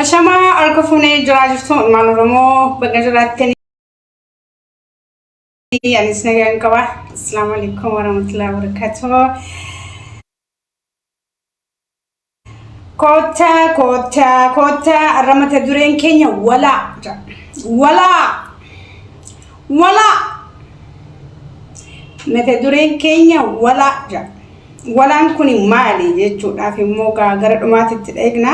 Ashamaa harka fuunee jiraa jirtu ilmaan Oromoo bakka jiraattanii anis nagaan qaba. Assalaamu alaikum warahmatullahi wabarakatuh. Koottaa koottaa koottaa har'a mata dureen keenya walaa jedha. Walaa walaa mata dureen keenya walaa jedha. Walaan kun maali jechuudhaaf immoo gara dhumaatitti dheekna.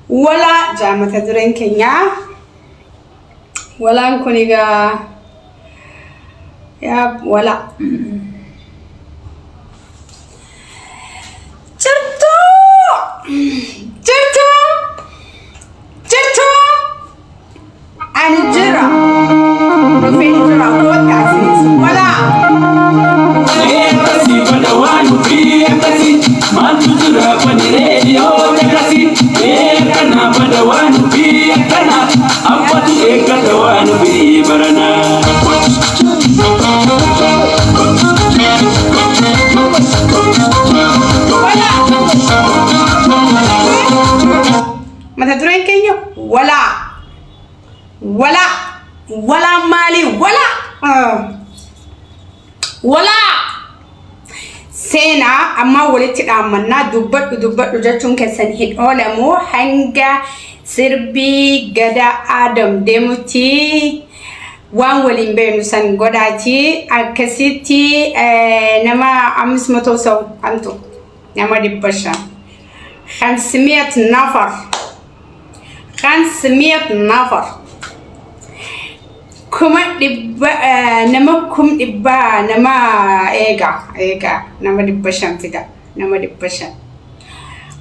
Walaa jedha mata dureen keenya. Walaan kun egaa yaa walaa. Jirtuu! Jirtuu! Jirtuu! Ani jira. Dhufeen jira. Kottaa isinis walaa. Akkasii bada waan ofii akkasii maaltu jira bani reediyoo akkasii akkana bada waan ofii akkana abbatu eeggata waan ofii barana. Mata dureen keenya walaa. Walaa. Walaa maali? Walaa. Walaa. Seenaa ammaa walitti dhaammannaa dubbadhu dubbadhu jechuun keessan hin oolamu hanga sirbii gada Aadam deemutti waan waliin beeknu san godhaati akkasitti nama ammis matoo sa'u hamtu nama 500 500 nafar 500 nafar 100,000 nama 100,000 nama eega eega nama 500 fida nama 500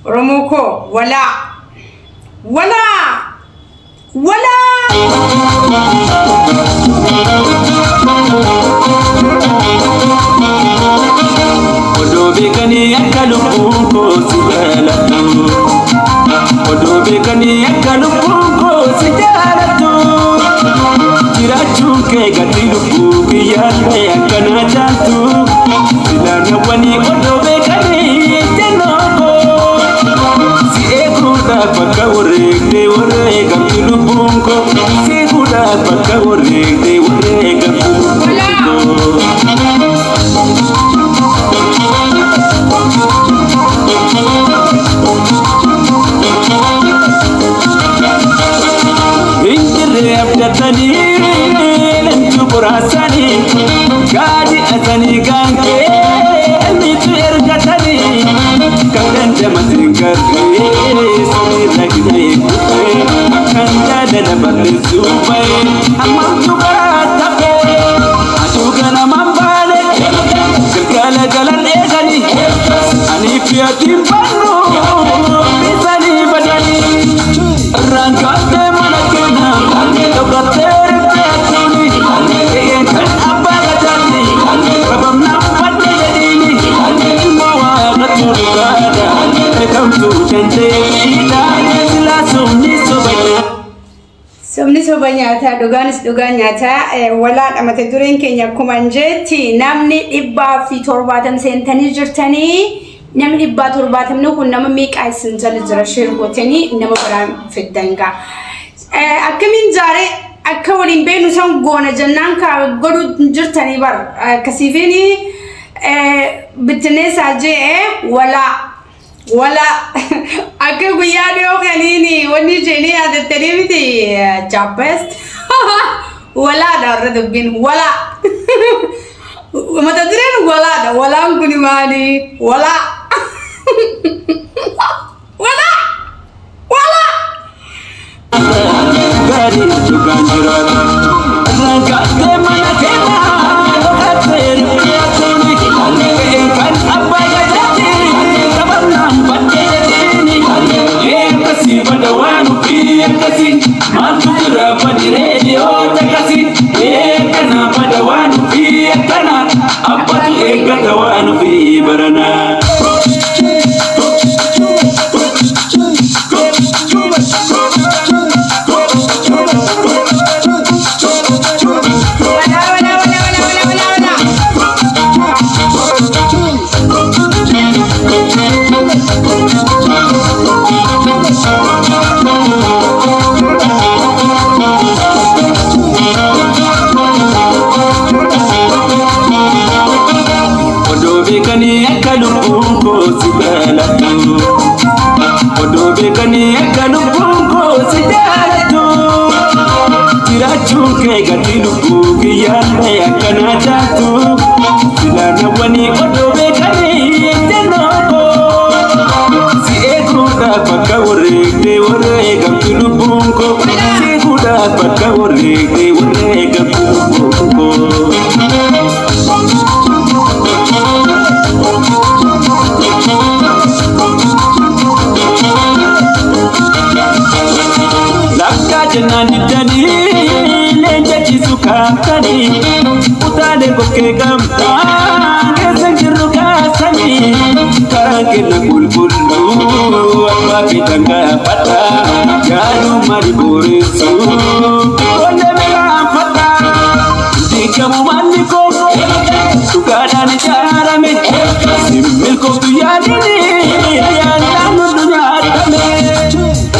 Oromoo koo walaa walaa walaa. Odoo beekanii akka lubbuun koo si jaalattu. Odoo beekanii akka lubbuun koo si jaalattu. Jiraachuun kee gatii lubbuu kiyyaallee akkana caaltu. Filaanawwanii odoo beekanii jennoo koo. Si eeguudhaaf akka wareegdee wareegamtu lubbuun koo. Si eeguudhaaf akka wareegdee wareegamtu lubbuun koo. Hinjirree abdatanii leencuu boraasanii gaadhi asanii gaankee miitu ergatanii kan dandamatiin garree samiirra gidee kufee kan jaalala balleessuu ba'ee hammamtu karaa tafee aduu ganamaan baane galgala galan eeganii anii fi atiin bannu bisanii badanii irraan kaaftee mana keenya dhokattee riftee atuuni qe'een kan abbaa gadaati rabamnaan badde jedhiini ilmoo waaqatu dhugaadha beekamtuu dandeettiidha silaa somni soba Sobni soba nyaataa dhugaanis dhugaa nyaataa walaadha mata dureen keenya akkuma hin jeetti namni 170 seentanii jirtanii namni 170 kun nama meeqaa isin jala jira share gootanii nama biraan fiddan gaa. Akkamiin jaaree akka waliin beeknu san goona jennaan ka godhu jirtanii bar akkasiifiin bittinneessaa jee walaa. Wala akka guyyaa dhiyoo kaniini wanni isheenii yaadattanii miti jaabbest walaadha warra dubbiin walaa mata dureen walaadha walaan kun maali walaa walaa walaa. Gaarii dhugaan jiraata. Irraan kaaftee mana keenya dhokattee riftee atuuni qe'een kan abbaa gadaati qabamnaan badde jedhiini. Akkasii bada waan ofii akkasii maaltu jira badi reediyoo akkasii akkana bada waan ofii akkana abbatu eeggata waan ofii barana. Walaa walaa walaa walaa walaa walaa walaa. akka lubbuun koo si jaalattu. Odoo beekanii akka lubbuun koo si jaalattu. Jiraachuun kee gatii lubbuu kiyyaallee akkanaa taatu. Filaanawwanii odoo beekanii ejjennoo koo. Si eeguudhaaf akka wareegdee wareegamtu lubbuun koo. Si eeguudhaaf akka wareegdee wareegamtu lubbuun koo. Lakkaa jennaan diddanii leenca ciisu kaaftanii utaalee kokkee gamtaa keessa jirru kaasanii karaan kenna qulqulluu abbaa feetan gaafadha yaaduu maali booressu qonna miraanfadha diigamu manni koo dhugaadhaan ijaarame milkooftu yaadini yaadaan nu nyaatame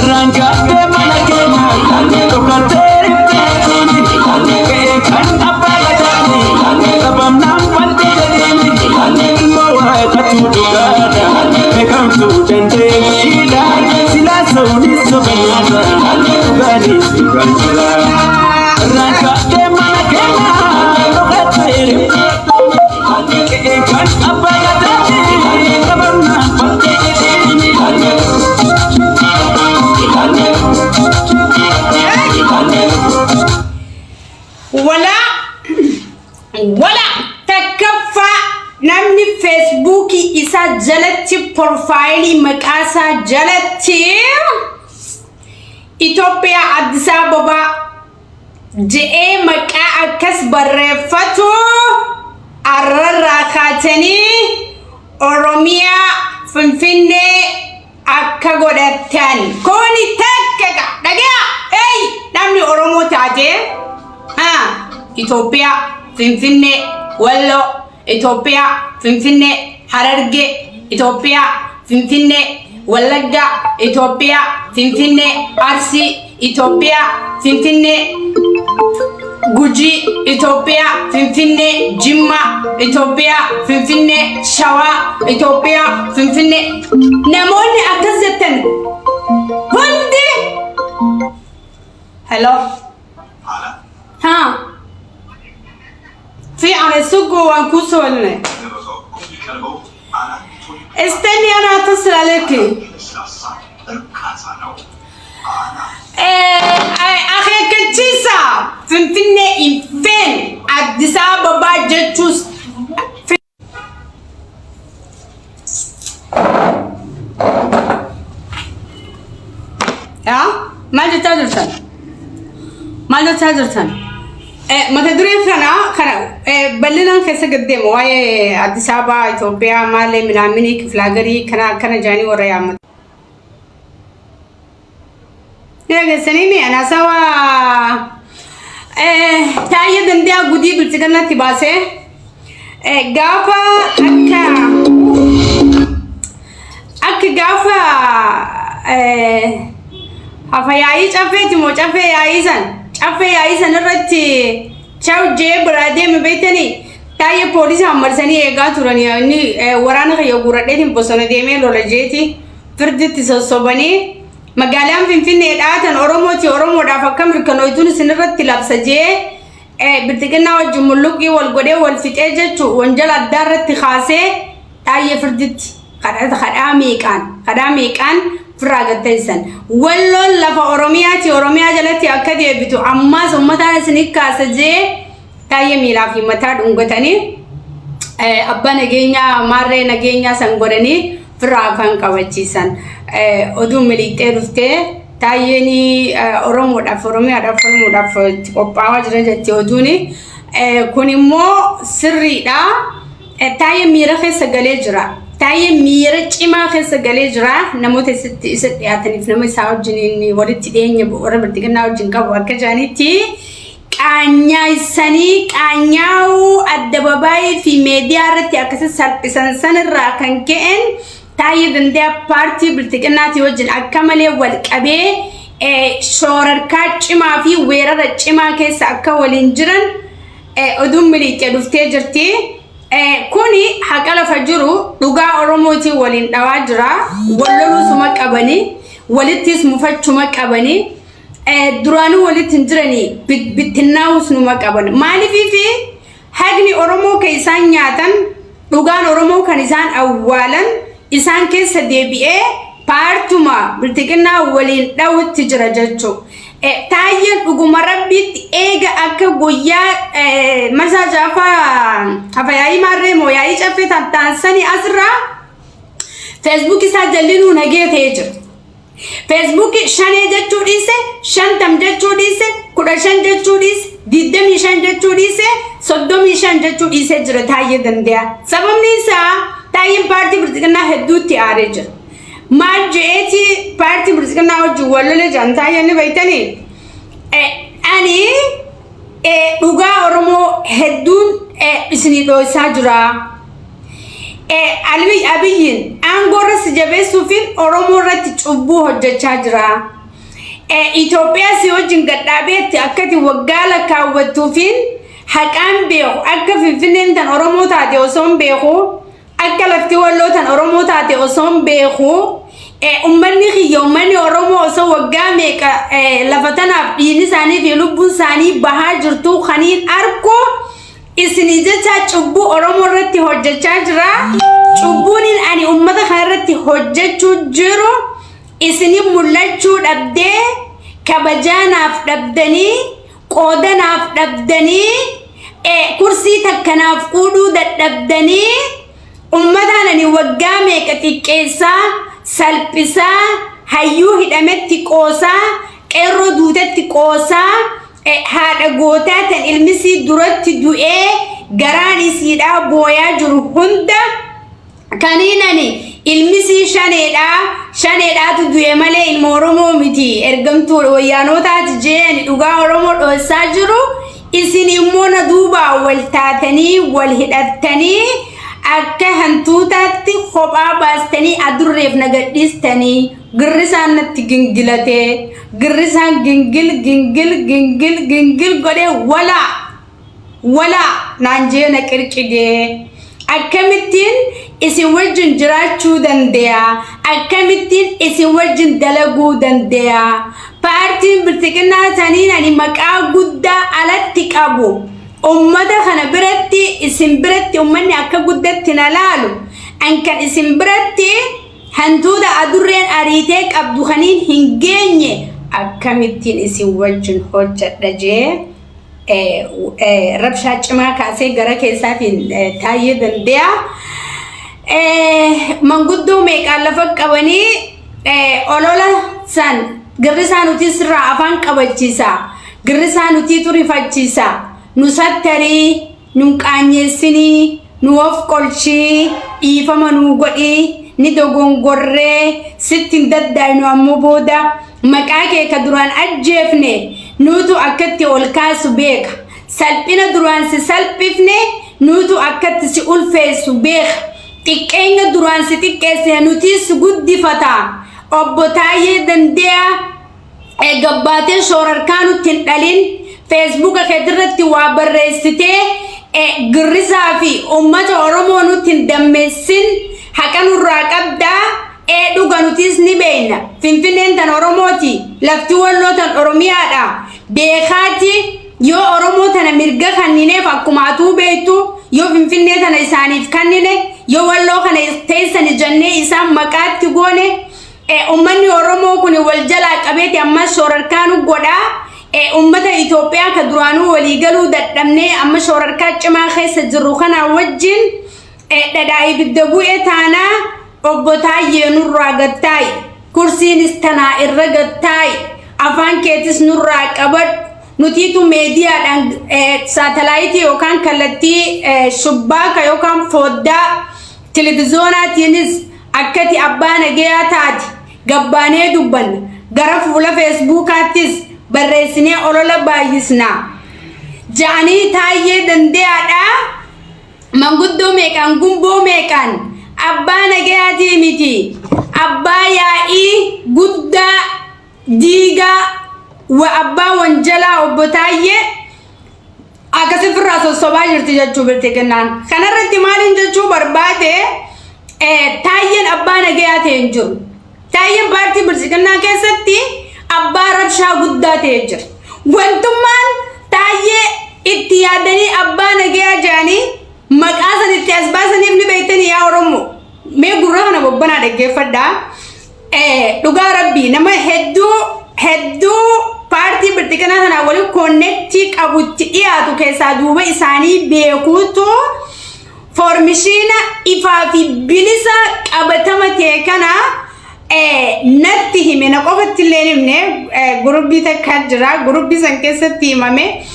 rangattee mana keenya dhokattee rifteetuuni ga'ee kan abbaa gadaani qabamnaan fandee jedhiini ilmoo waaqatu dhugaadha beekamtuu dandeettiidha silaa sa'uunis soba nyaata dhugaanis dhugaan jira rangattee mana keenya dhokattee rifteetuuni ga'ee kan abbaa gadaani qabamnaan fandee jedhiini. Wala wala takkaffaa, namni Feesbuukii isaa jalatti, profaayilii maqaa isaa jalatti Itoophiyaa Addis Ababaa je'ee maqaa akkas barreeffatu, arrarraa kaatanii Oromiyaa Finfinnee akka godhattan. Kuni takka dhagaa. Ey, namni Oromoo taate Itoophiyaa Finfinnee Walloo, Itoophiyaa Finfinnee Harargee, Itoophiyaa Finfinnee Wallaggaa, Itoophiyaa Finfinnee Arsii, Itoophiyaa Finfinnee Gujii, Itoophiyaa Finfinnee Jimmaa, Itoophiyaa Finfinnee Shawaa, Itoophiyaa Finfinnee, namoonni akkas jettan hundi. Hello, ha, fiican isugu waan kuu soo celinay. استني انا اتصل عليكي. Akeekkachiisa, Finfinnee hin feenu, Addis Ababaa jechuus. Yaa, maal jechaa jirtan? Maal jechaa jirtan? Mata dureen kana bal'inaan keessa gad deema, waa'ee Addis Ababaa, Itoophiyaa, maalee minaaminii kiflaagarii kana akkana jaanii warra yaammatu. Dhageessanii mi anaasawa Taayee Dandeeyaa gudii bilchigannaatti baasee gaafa akka gaafa hafa yaa'ii caffeeti moo caffee yaa'ii san, caffee yaa'ii san irratti chaw jee biraa deeme beektanii? Taayee poolisii hammarsanii eegaa turanii, inni waraana kiyya guuradheetiin bosona deemee lola jeeti firditti sossobanii, magaalaan Finfinnee dhaatan Oromooti, Oromoodhaaf akka mirkanooytuun isinirratti labsa jee bilxiginnaa wajjin mulluqii wal godhee wal fixee jechuu wanjala addaa irratti kaasee Taayee firditti kadhaa meeqaan, kadhaa meeqaan firraa gatteessan. Walloon lafa Oromiyaati, Oromiyaa jalatti akka deebitu ammaas uummataan isinii kaasa jee Taayee miilaa fi mataa dhungatanii abbaa nageenyaa maarree nageenyaa san godhanii firraa afaan qabachiisan. Oduun miliixxee dhuftee Taayyeen Oromoodhaaf, Oromiyaadhaaf falmuudhaaf itti qophaa'aa jira jetti oduuni. Kun immoo sirriidha. Taayyeen miira keessa galee jira. Taayyeen miira cimaa keessa galee jira. Namoota isatti isa dhiyaataniif, nama isaa wajjin walitti dhiyeenya warra bilxiginnaa wajjin qabu akka jiranitti, qaanyaa'isanii qaanyaa'uu addababaayii fi meediyaa irratti akkasi salphisan sanirraa kan ka'een Taayyee Dandeeyaa paartii bilxiginnaatii wajjin akka malee wal qabee shoorarkaa cimaa fi weerara cimaa keessa akka waliin jiran oduun miliixee dhuftee jirti. Kuni haqa lafa jiru dhugaa Oromootiin waliin dhawaa jira. Wal loluusuma qabanii, walittis mufachuma qabanii, duraanuu walitti hin jiranii bittinnaa'uus numa qaban. Maaliifi haqni Oromoo kan isaan nyaatan, dhugaan Oromoo kan isaan awwaalan isaan keessa deebi'ee paartuma biltiqinnaa waliin dhawutti jira jechuudha. Taayyeen dhuguma rabbiitti eega akka guyyaa marsaa jaafaa hafayaayii maarree moo yaa'ii caffee tattaansanii asirraa feesbuuk isaa jallinuu nagee ta'ee jira. Feesbuukii shanee jechuu dhiise, 50 jechuu dhiise, 15 jechuu dhiise, 25 jechuu dhiise, 35 jechuu dhiisee jira Taayyee Dande'aa. Sababni isaa Taayyeen paartii bilxiginnaa hedduutti aaree jira. Maal je'eeti paartii bilxiginnaa wajjin wal lole jedhan Taayyeen ni beektanii? Ani dhugaa Oromoo hedduun isinii dhooysaa jira. Alwi Abiyyiin aangoo irra si jabeessuufiin Oromoo irratti cubbuu hojjechaa jira. Itoophiyaa si wajjin gadhaabeetti akkati waggaa lakkaawwattuufiin haqaan beeku akka Finfinneen tan Oromoo taate osoo hin beeku akka lafti Walloo tan Oromoo taate osoo hin beeku ummanni kiyya ummanni Oromoo osoo waggaa meeqa lafa tanaaf dhiigni isaanii fi lubbuun isaanii bahaa jirtu kaniin arku isinii jecha cubbuu Oromoo irratti hojjechaa jira. Cubbuun ani ummata kana irratti hojjechuu jiru isinin mul'achuu dhabdee kabajaa naaf dhabdanii qooda naaf dhabdanii kursii takka naaf quudhuu dadhabdanii ummataan ani waggaa meeqa xiqqeessaa salphisaa hayyuu hidhametti qoosaa qeerroo duutetti qoosaa haadha gootaa tan ilmisii duratti du'ee garaan isiidhaa booyaa jiru hunda kaniin ani ilmisii shaneedhaa shaneedhaatu du'e malee ilma Oromoo miti ergamtuu wayyaanotaati jee ani dhugaa Oromoo dhoossaa jiru isin immoo na duubaa wal taatanii wal hidhattanii akka hantuutaatti kophaa baastanii adurreef na gadhiistanii girrisaan natti gingilatee girrisaan gingil gingil gingil gingil godhee walaa walaa naan jee na qirqidee akkamittiin isin wajjin jiraachuu dandeeya akkamittiin isin wajjin dalaguu dandeeya paartiin bilxiqinnaa saniin ani maqaa guddaa alatti qabu ummata kana biratti isin biratti ummanni akka guddatti na laalu an kan isin biratti Hantuuta adurreen ariitee qabdu kaniin hin geenye akkamittiin isin wajjin hojjedha jee rabshaa cimaa kaasee gara keessaatiin taayyee dande'a. Manguddoo meeqaan lafa qabanii olola san girrisaa nuti sirraa afaan qabachiisa. Girrisaa nutiitu rifachiisa. Nu sattarii nun qaanyeessinii, nu of qolchii, dhiifama nuu godhii, ni dogongorree, sitti hin daddaaynu ammoo booda maqaa kee ka duraan ajjeefne nuutu akkatti ol kaasu beeka. Salphina duraan si salphifne nuutu akkatti si ulfeessu beeka. Xiqqeenya duraan si xiqqeessine nutii si guddifata. Obbo Taayyee Dandeeyaa gabbaatee shoorarkaa nutti hin dhalin feesbuuka keetirratti waa barreessitee girrisaa fi uummata Oromoo nutti hin dammeessin haqa nurraa qabdaa dhuga nutis ni beekna Finfinneen tan Oromooti lafti Walloo tan Oromiyaadha beekaati yoo Oromoo tana mirga kannineef akkuma atuu beektu yoo Finfinnee tana isaaniif kannine yoo Walloo kana teessani jennee isaan maqaatti goone Ummanni Oromoo kun wal jalaa qabeeti ammas shoorarkaa nu godha. Ummata Itoophiyaa ka duraanuu walii galuu dadhabnee amma shoorarkaa cimaa keessa jirru kanaa wajjin dhadhaa ibidda bu'e taanaa obbo Taayyee nurraa gattaa'i. Kursiinis tanaa irra gattaa'i. Afaan keetis nurraa qabadhu. Nutiitu meediyaadhaan saatalaayitii yookaan kallattii shubbaaka yookaan fooddaa Televizoonaatiinis akkati abbaa nageyaa taate gabbaanee dubbanna. Gara fuula feesbuukaattis barreessinee olola baay'isna. Ja'anii Taayyee Dande'aadhaa manguddoo meeqaan gumboo meeqaan abbaa nagayaatii miti abbaa yaa'ii guddaa diigaa wa abbaa wanjalaa obbo Taayyee Akkasi firraa sossobaa jirti jechuu bilxiginnaan. Kanarratti maaliin jechuu barbaade taayyeen abbaa nagayaa ta'e hin jiru. Taayyeen paartii bilxiginnaa keessatti abbaa rabshaa guddaa ta'e jira. Wantummaan taayyee itti yaadanii abbaa nagayaa jedhanii maqaa san itti as baasaniif ni beektanii yaa Oromoo. Mee gurra kana bobbanaa dhaggeeffadhaa. Dhugaa rabbii nama hedduu hedduu paartii bilxiginnaa sanaa waliin connect qabutti dhiyaatu keessaa duuba isaanii beekuutu information ifaa fi bilisa qabatama ta'e kana natti hime. Na qofatti illee himne, gurubbii takka jira, gurubbii san keessatti himame.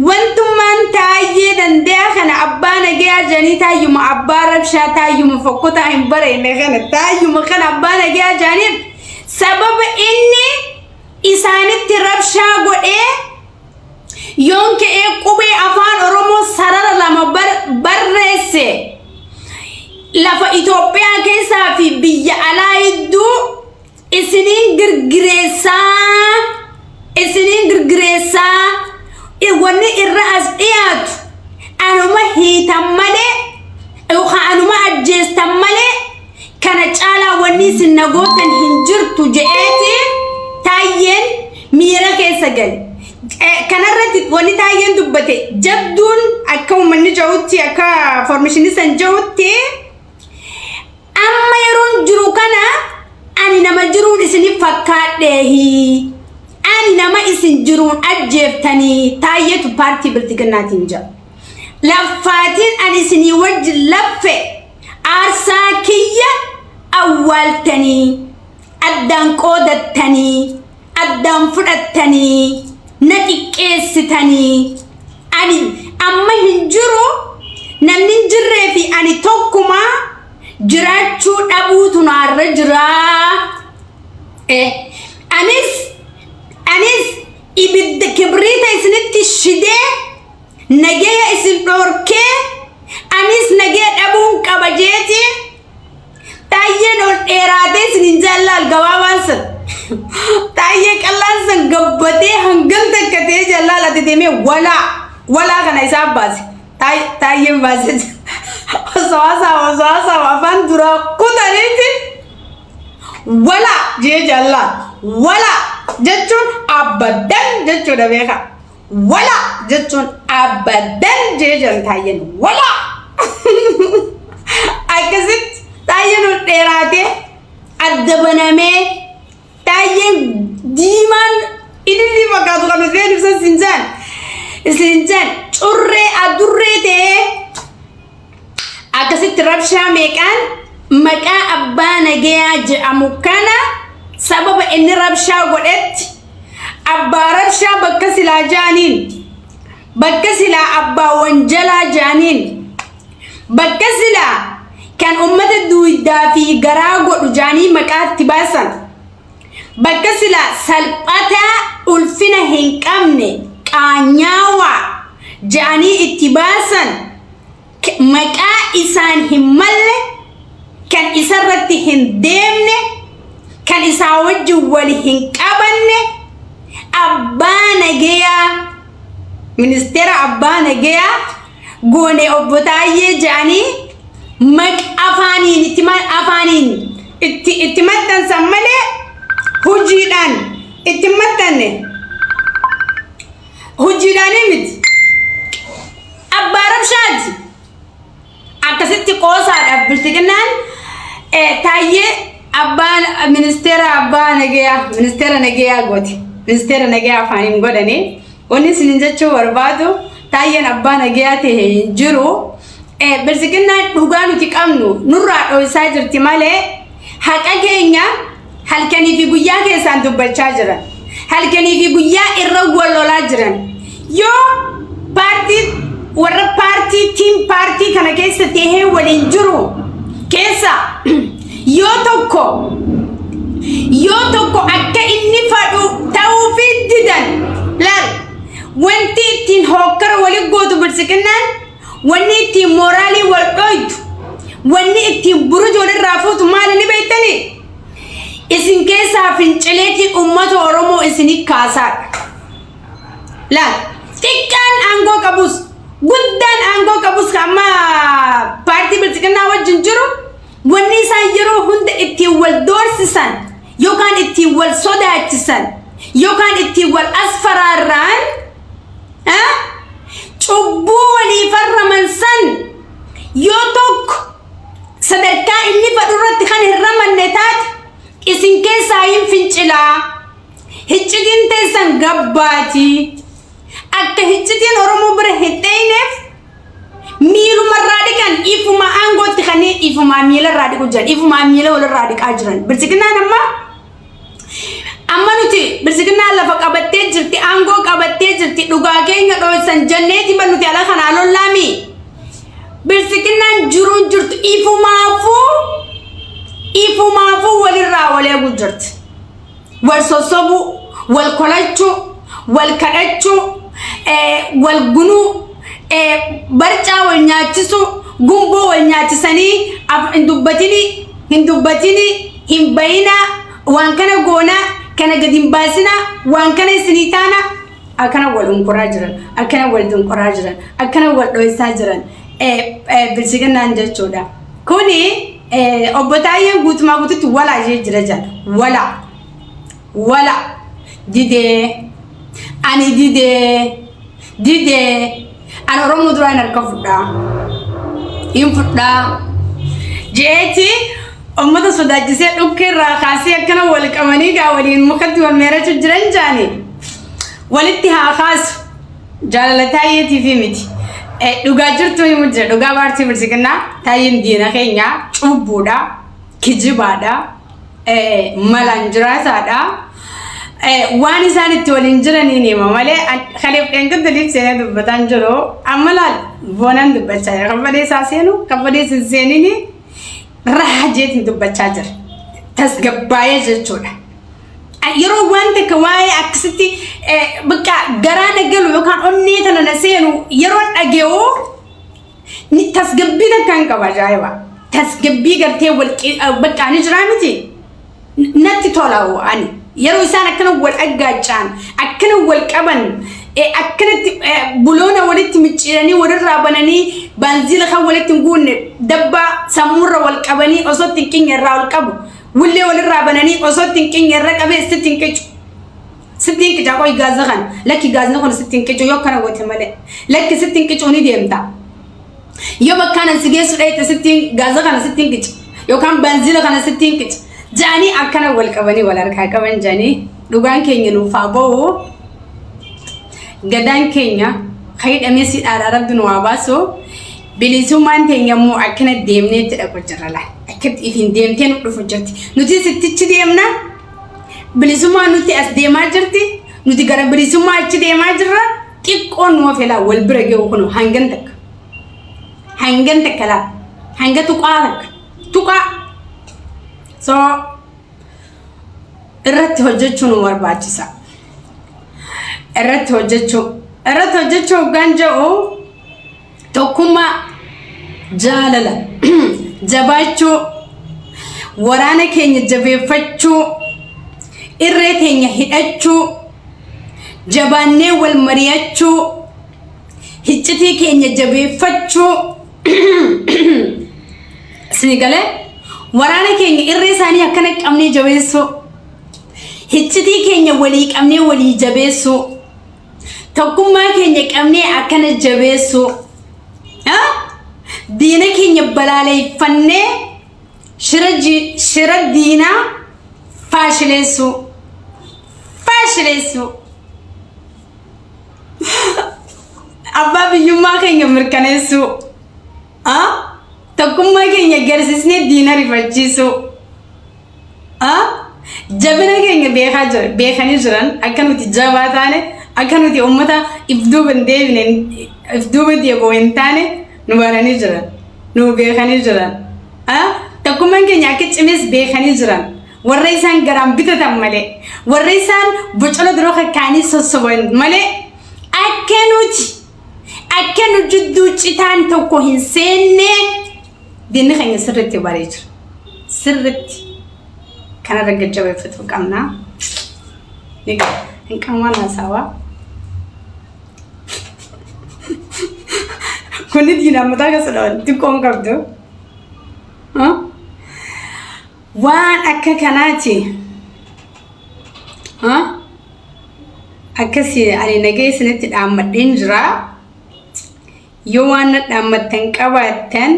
Wantummaan taayyee dandeeyaa kana abbaa nagayaa jedhanii taayyuma abbaa rabshaa, taayyuma fokkotaa hin bareenne kana, taayyuma kana abbaa nagayaa jedhaniif sababa inni isaanitti rabshaa godhee yoon ka'ee qubee afaan Oromoo sarara lama barreesse lafa Itoophiyaa keessaa fi biyya alaa hedduu isiniin girgireessaa, isiniin girgireessaa, wanni irra as dhiyaatu anuma hiitan malee yookaan anuma ajjeestan malee kana caalaa wanni isin nagootan hin jirtu je'eeti taayyeen miira keessa gale. Kanarratti wanni taayyeen dubbate jabduun akka uummanni jirutti, akka information san jirutti, amma yeroon jiru kana ani nama jiruun isinif fakkaadheehi, ani nama isin jiruun ajjeeftanii taayyeetu paartii bilxiginnaatiin jira. Laffaatiin ani isinii wajjin laffe aarsaa kiyya awwaaltanii addaan qoodattanii addaan fudhattanii na xiqqeessitanii, ani amma hin jiru, namni hin jirree fi ani tokkuma jiraachuu dhabuutu naarra jiraa. Anis ibidda kibriita isinitti shidee nageya isin dhorkee anis nagee dhabuun qaba jeeti taayyeen ol dheeraatee isin hin jaallaal gabaabaan san taayyee qallaan san gabbatee hangam takka ta'ee jallaal ati deemee walaa walaa kana isaan baase taayyeen baase osoo haasaa afaan duraa kutaniiti walaa jee jallaal. Walaa jechuun abbadan jechuudha beekaa. Wala jechuun abadan jee jiran taayyeen wala. Akkasitti taayyeen ol dheeraatee adda banamee taayyeen diimaan ililli fakkaatu kan dhufee ibsa sinjaan sinjaan curree adurree ta'ee akkasitti rabshaa meeqaan maqaa abbaa nagayaa jedhamu kana sababa inni rabshaa godhetti abbaa rabshaa bakka silaa jaaniin, bakka silaa abbaa wanjalaa jaaniin, bakka silaa kan ummata duwidaa fi garaa godhu jaanii maqaatti baasan, bakka silaa salphataa ulfina hin qabne qaanyaawaa jaanii itti baasan, maqaa isaan hin malle, kan isarratti hin deemne, kan isaa wajjin wal hin qabanne abbaa nagayaa, ministeera abbaa nagayaa goone obbo Taayyee jedhanii maq afaaniin itti afaaniin itti maxxansan malee hojiidhaan itti maxxanne, hojiidhaanii miti. Abbaa rabshaati. Akkasitti qoosaadhaaf bilxiginnaan taayyee abbaan ministeera abbaa nagayaa, ministeera nagayaa gooti. Ministeera nagayaa afaaniin godhanii. Wanni isin jechuu barbaadu taayyeen abbaa nagayaa ta'e hin jiru. Bilxiginnaan dhugaa nuti qabnu nurraa dho'isaa jirti malee haqa keenya halkanii fi guyyaa keessaan dubbachaa jiran. Halkanii fi guyyaa irra wal lolaa jiran. Yoo paartii warra paartii team paartii kana keessa tahee waliin jiru keessa yoo tokko akka inni fadhu ta'uufi didan, laal, wanti ittiin hookkara wali gootu bilxiginnaan, wanni ittiin mooraalii wal dhoytu, wanni ittiin buruja walirraa fuutu maali ni beektanii? Isin keessaa fincileetii uummata Oromoo isinii kaasaadha. Laal, Xiqqaan aangoo qabus guddaan aangoo qabus kan amma paartii bilxiginnaa wajjin jiru wanni isaan yeroo hunda ittiin wal doorsisan yookaan ittiin wal sodaachisan yookaan ittiin wal asfaraarraan cubbuu walii farraman san yoo tokko sadarkaa inni fadhu irratti kan hin ramanne taate isin keessaa hin fincilaa. Hiccitiin teessan gabbaati. Akka hiccitiin Oromoo bira hin dheeyneef miilumarraa dhiqan ifuma aangootti kanneen ifumaa miilarraa dhiqu jiran ifumaa miila walirraa dhiqaa jiran. Bilxiginnaan amma amma nuti bilxiginnaan lafa qabattee jirti aangoo qabattee jirti dhugaa keenya dhoysan jenneeti ban nuti ala kanaa lollaami. Bilxiginnaan jiruun jirtu ifumaafuu ifumaafuu walirraa wal eeguu jirti. Wal sossobuu, wal kolachuu, wal kadhachuu, wal gunuu, barcaa wal nyaachisuu, gumboo wal nyaachisanii hin dubbatinii, hin dubbatinii, hin bayinaa, waan kana goonaa, kana gadi hin baasinaa, waan kana isinii taanaa. Akkana wal unkuraa jiran, akkana wal dunquraa jiran, akkana wal dho'isaa jiran bilchiginnaan jechuudha. Kuni obbo Taayyeen guutumaa guututti walaa ishee jira jala. Walaa. Walaa. Didee. Ani didee. Didee. Ani Oromoo duraan harka fudhaa. Hin fudhaa. Jeechi uummata sodaachisee dhukkee irraa kaasee akkana wal qabanii gaa waliin mukatti wal meerachuu jiran jaani. Walitti haa kaasu. Jaalala taayyeetiif miti. Dhugaa jirtu himu jira. Dhugaa paartii bilchiginnaa taayyeen diina keenya cubbuudha. Kijibaadha. Malaan jiraataadha. Waan isaan itti waliin jiraniin hima malee kaleef dheengadda liif seenee dubbataan jiru. Amma laal boonaan dubbachaa jira. Kan badee isaa seenu kan badee hin seenini raajeetiin dubbachaa jira. Tasgabbaa'ee jechuudha. Yeroo waan takka waa'ee akkasitti bakka garaa na galu yookaan onnee tana na seenu yeroo dhage'u ni tasgabbii takka hin qaba ajaa'iba. Tasgabbii gartee wal bakka ni jiraa miti. Natti tola ani. Yeroo isaan akkana wal aggaacaan akkana wal qaban akkanatti buloona walitti micciiranii walirraa bananii baanziila kan walitti hin guunne dabbaa sammuurra wal qabanii osoo itti hin qinye irraa ol qabu. Wullee walirraa bananii osoo itti hin qinye irra qabee sitti hin qicu. Sitti hin qica qoy gaaza kana. Lakki gaazni kun sitti hin qicu yoo akkana goote malee. Lakki sitti hin qicu ni deemta. Yoo bakkaan an si geessu dheeyte sitti gaaza kana sitti hin qica. Yookaan baanziila kana sitti hin qica. Ja'anii akkana wal qabanii wal harkaa qaban ja'anii dhugaan keenya nuuf haa ba'u. Gadaan keenya kan hidhamee si dhaadhaa rabbi nu haa baasu. Bilisummaan teenya immoo akkana deemnee itti dhaqu jirra laal. Akkatti ifiin deemtee nu dhufu jirti. Nuti sittichi deemna. Bilisummaan nuti as deemaa jirti. Nuti gara bilisummaa achi deemaa jirra. Xiqqoon nu hafe laa wal bira ga'u kun hangan takka. Hangan takka laa. Hanga tuqaa takka. Tuqaa. So irratti hojjechuu nu barbaachisa. Irratti hojjechuu. Irratti hojjechuu hoggaan jedhu tokkummaa, jaalala, jabaachuu, waraana keenya jabeeffachuu, irree teenya hidhachuu, jabaannee wal mari'achuu, hiccitii keenya jabeeffachuu. Isinii galee waraana keenya irree isaanii akkana qabnee jabeessuu, hiccitii keenya walii qabnee walii jabeessuu. Tokkummaa keenya qabnee akkana jabeessuu. Diina keenya balaaleeffannee shira diinaa faashileessuu. Faashileessuu. Abbaa biyyummaa keenya mirkaneessuu. Tokkummaa keenya agarsiisnee diina rifachiisuu. Jabina keenya beekaa jira beekanii jiran akka nuti jabaa taane akka nuti uummata if duuba hin deebine if duuba deebi'u hin taane nu baranii jiran nu beekanii jiran. Tokkummaan keenya akka cimes beekanii jiran warra isaan garaan bitatan malee warra isaan bocola duroo kakkaanii sossoban malee akka nuti akka nu jidduu citaan tokko hin seenne diinni keenya sirriitti baree jira. Sirriitti kanarra gajjabeeffachuu qabna. Ni qaba. Hin qabu waan haasawaa. Kunni diinaan mataa keessa dhawan xiqqoon qabdu. Waan akka kanaati. Akkasii ani nagee isinitti dhaammadheen jira. Yoo waan na dhaammattan qabaattan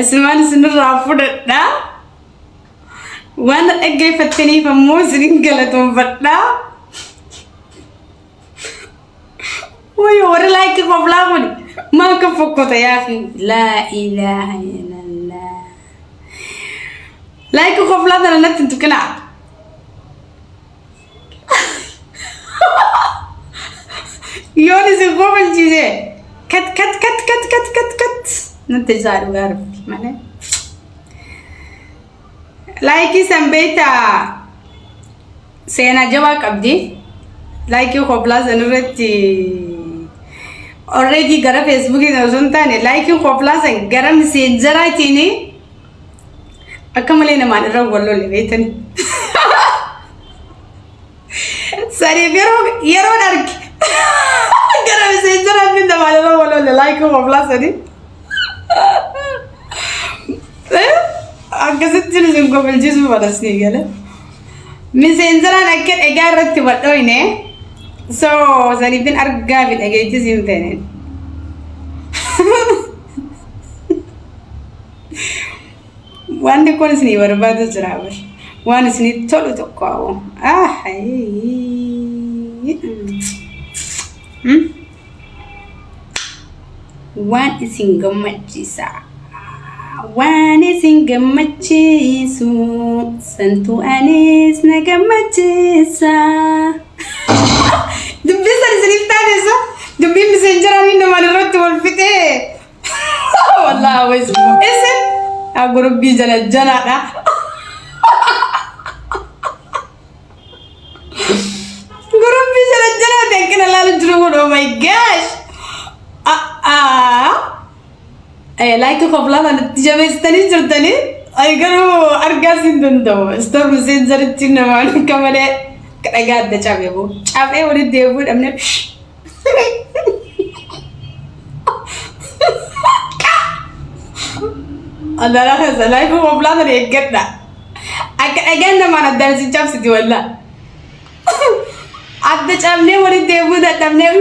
asumaan isinirraa fudhadha. Waan na dhaggeeffattaniif ammoo isinin galatoonfadha. Wayo warri like qoblaa kun maal ka fokkota yaa fi laa ilaaha illallah. Like qoblaa tana natti hin tuqinaa. Yoon isin kofalchiise kat kat kat kat kat kat kat natti isaa dhugaa rabbi malee. Laayikii san beektaa seenaa jabaa qabdi. Laayikii koplaa san irratti already gara feesbuukii osoo hin taane laayikiin koplaa san gara miseenjaraatiin akka malee namaan irra wal lole beektani. Saniif yeroo yeroon arge gara miseenjaraatiin namaan irra wal lole laayikii koplaa sanii. Akkasitti isin kofalchiisuu fadhasii gale. Miseenjaraan akka dhagaa irratti wal dhoyne. So saniifin argaa fi dhageettis hin feene. Wanti kun isinii barbaadu jira bar. Waan isinii tolu tokko hawwa. Ah, Waan isin gammachiisa. Waan isin gammachiisu santu anis na gammachiisa. Dubbiin san isiniif taatessa. Dubbiin miseenjaraa inni namaan irratti wal fixee. Wallaahi wayis isin gurubbii jala jalaadha. Gurubbii jala jalaa ta'e akkana laalu jiru kun oh my gosh. Ah Laayikii koplaa kanatti jabeessitanii jirtanii ay garuu argaas hin danda'u. Storm seensaritti namaan akka malee dhagaa adda cabee boo. Cabee walitti deebi'uu dhabne. Alala keessa laayikii koplaa kana eeggadha. Akka dhagaan namaan addaan isin cabsiti wallaa. Adda cabnee walitti deebi'uu dadhabnee.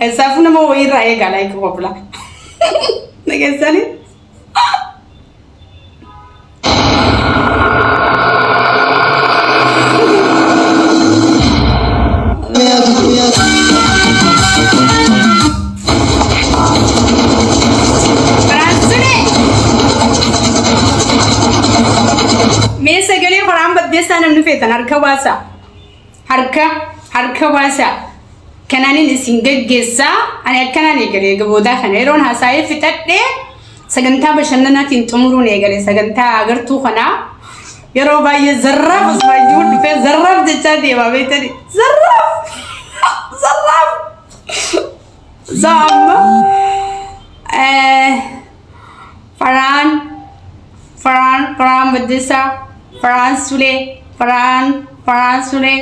Eessaafuu nama wayiirraa eegaa laayikii koplaa. Dhageessanii? Firaansulee! Mee sagalee qoraan baddeessaa namni feetan harka baasaa. Harka harka baasaa. Kanaanin isin geggeessaa. Ani akkanaan eegale eega boodaa kana yeroon haasa'ee fixadhee sagantaa bashannanaatiin xumuruun eegale sagantaa agartuu kanaa. Yeroo baay'ee zarraaf osoo dhufee zarraaf jechaa deemaa beektani. Zarraaf! Zarraaf! So amma Faraan Faraan Faraan Baddeessaa Faraan Sulee Faraan Faraan Sulee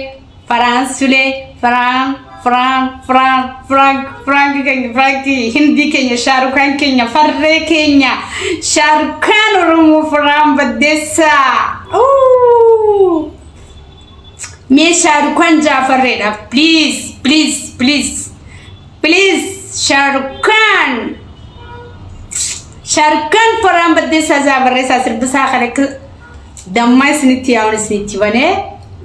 Faraan Sulee Faraan Faraan Faraan Firaank Firaank keenya Firaank Hindii keenya Shaarukaan keenya Farree keenya Shaarukaan Oromoo Faraan Baddeessaa. Uuuu. Mee Shaarukaan Jaafarreedhaaf please please please please Shaarukaan Shaarukaan Faraan Baddeessaa Jaafarreessaa sirbisaa kan akka dammaa isinitti yaa'uun isinitti banee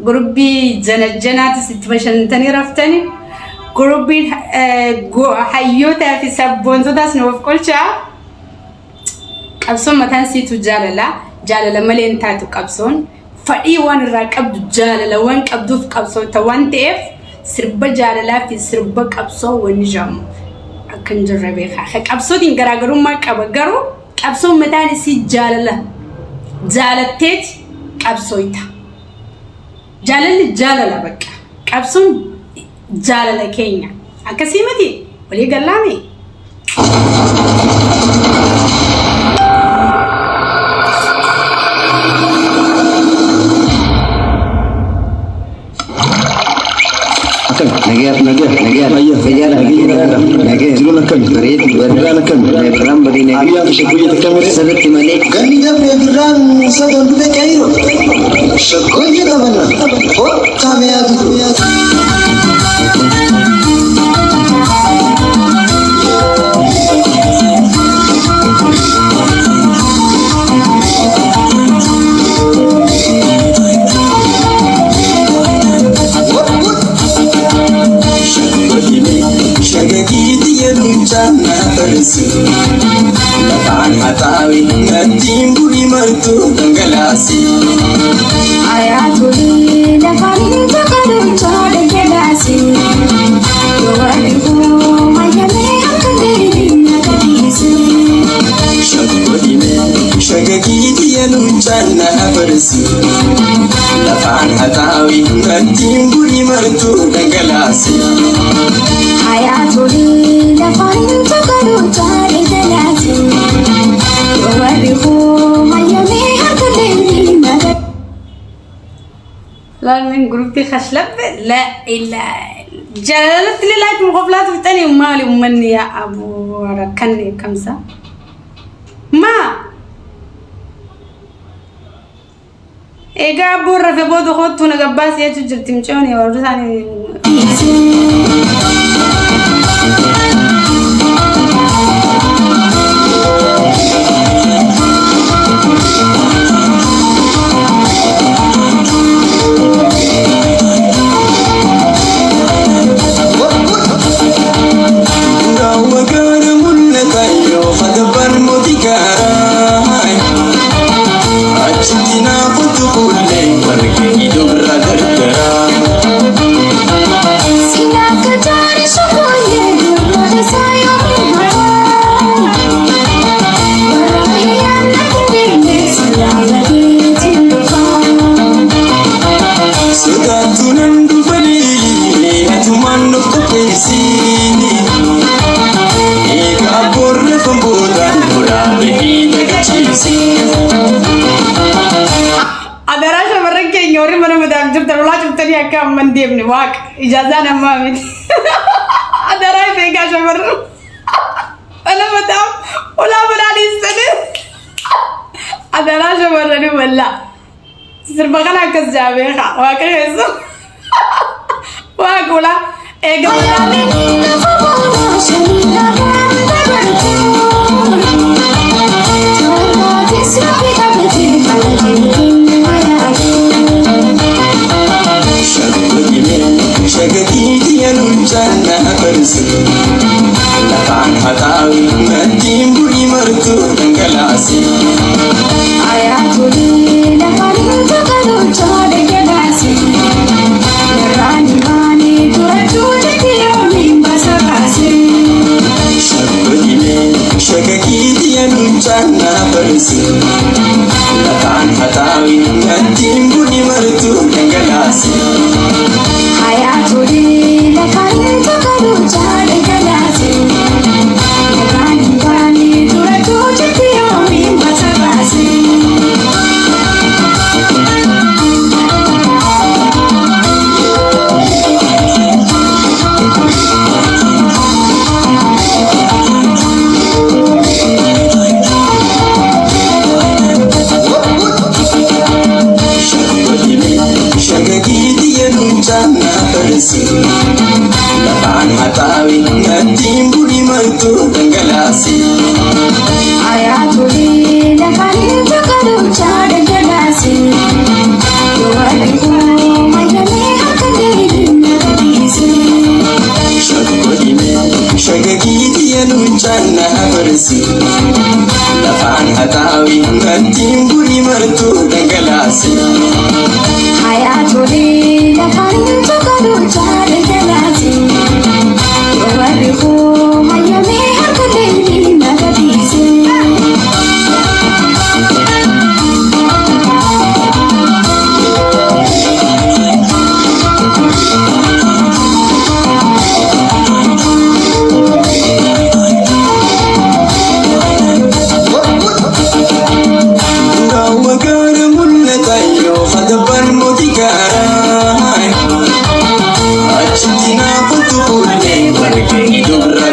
gurubbii janajjanaati isitti bashannantanii raftani gurubbiin hayyootaa fi sabboontotaas nuuf qolchaa. Qabsoon mataan siitu jaalala. Jaalala malee hin taatu qabsoon. Fadhii waan irraa qabdu jaalala waan qabduuf qabsoota waan ta'eef sirba jaalalaa fi sirba qabsoo wanni jedhamu akka hin jirre beekaa. Ka qabsootiin garaagarummaa qaba garuu qabsoon mataan isii jaalala. Jaalatteeti qabsooyta. Jaalalli jaalala bakka. Qabsoon jaalala keenya. Akkasii miti walii gallaame. Akkami? Bareedu. Nagaan akkami? Nagaan bareeda. Guyyaan tashagguyyaa takka Sirriitti malee. Ganni dabree birraan sadan dhufe qeeyro. Shaggooyyee taphanna. Kottaa mi'aa tutu. Shagagiiti jedhuun na farsi. Lafaan haxaawe nattiin burii martuu dhangalaasi. Ayatollah lafaan tokko dhangalaase. Yoo arguu mayyamee akka deebiin na gadhiise. Shagagiiti jedhuun na farsi. Lafaan haxaawe nattiin burii martuu dhangalaasi. Ayatollah lafaan tokko dhangalaase. Yoo arguu mayyamee akka deebiin na gadhiise. Laalmin guruppii kashlabbe la ilaa jaalalatti like muqoflaatu fixanii maali uummanni yaa aboo rakkanne kamsa maa egaa abboon rafe booda kottu na gabbaas jechuu jirti mucoon warri isaanii. Raawwa gaara mul'atan yoo fadabaan mootii gaaraa. Achitti naafutu fuullee warqee iddoorra dardaraa. Sinaka jaari shakoye gurra sayo Baraya na kibine salama tinfa. Sodaattuu nan dhufanii atumaan of qopheessii. Eegaa boorra famboodaan duraa bahii dagachiisi. Adaraa shamarran keenya warri mana madaaf jirtan ulaa cuftanii akka amma hin deemne waaqa ijaazaan ammaa miti. Adaraa if eegaa shamarran mana madaaf ulaa manaa dhiistanii. Adaraa shamarranii wallaa sirba kana akkas jaabeeka waaqa keessa. Waaqa ulaa eegaa. Ayamini na fabona shamina barbartu. Torba tisra bidabati kalajin mayatu. Shagagiiti jedhuun na farsi. Lafaan haxaawe nattiin burii martuu dhangalaasi. Ayatollah lafaan tokko dhangalaase. Irraan baanee duratti jetti yoomiin basa baase. Shagagiiti jedhuun na farsi. Lafaan haxaawe nattiin burii martuu dhangalaasi. Ayatollah lafaan tokko dhangalaase. Irraan baanee duratti jetti yoomiin basa baase. Shagagiiti jedhuun na farsi. Lafaan haxaawe nattiin burii martuu dhangalaasi. Ayatollah lafaan tokko dhangalaase. Yoo arguu mayyamee akka deebiin na gadhiise. Shagagiiti jedhuun na farsi. Lafaan haxaawe nattiin burii martuu dhangalaasi. Ayatollah lafaan tokko dhangalaase. Yoo arguu mayyamee akka deebiin na gadhiise. Raawwa gaara mul'atan yoo fadabaan mootii gaaraa. Achitti naafutu fuullee warqee iddoorra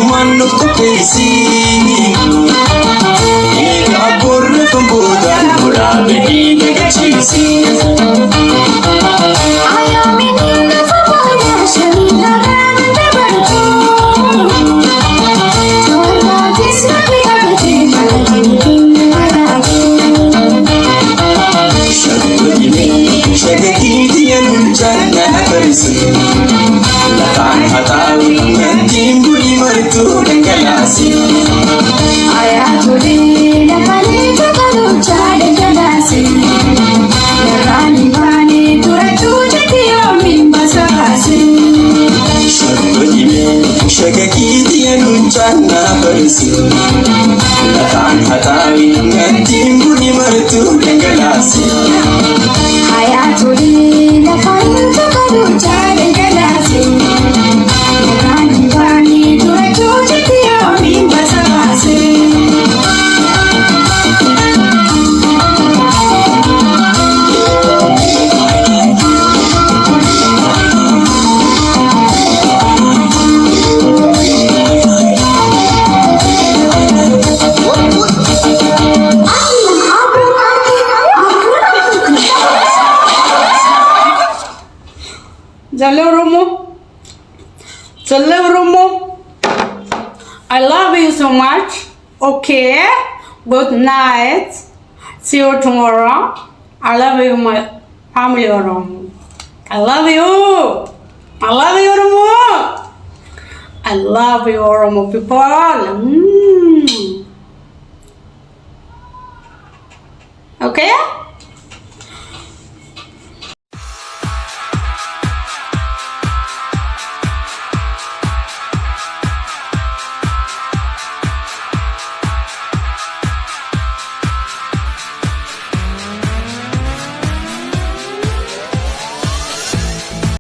Ammumaan nuuf qopheessi. Egaa borre kan boodaan horaa gadii dagachiisi. Shagagii lulchaan na farisi. Lafaan haxaawi nattiin bunii martuu dhangalaasi. Shagagii lulchaan na farisi. Lafaan haxaawi nattiin bunii martuu dhangalaasi. Jaalle Oromoo. Jaalle Oromoo. I love you so much. Okay. Good night. See you tomorrow. I love you, my family Oromo. I love you. I love you, Oromo. I love you, Oromo people. Okay?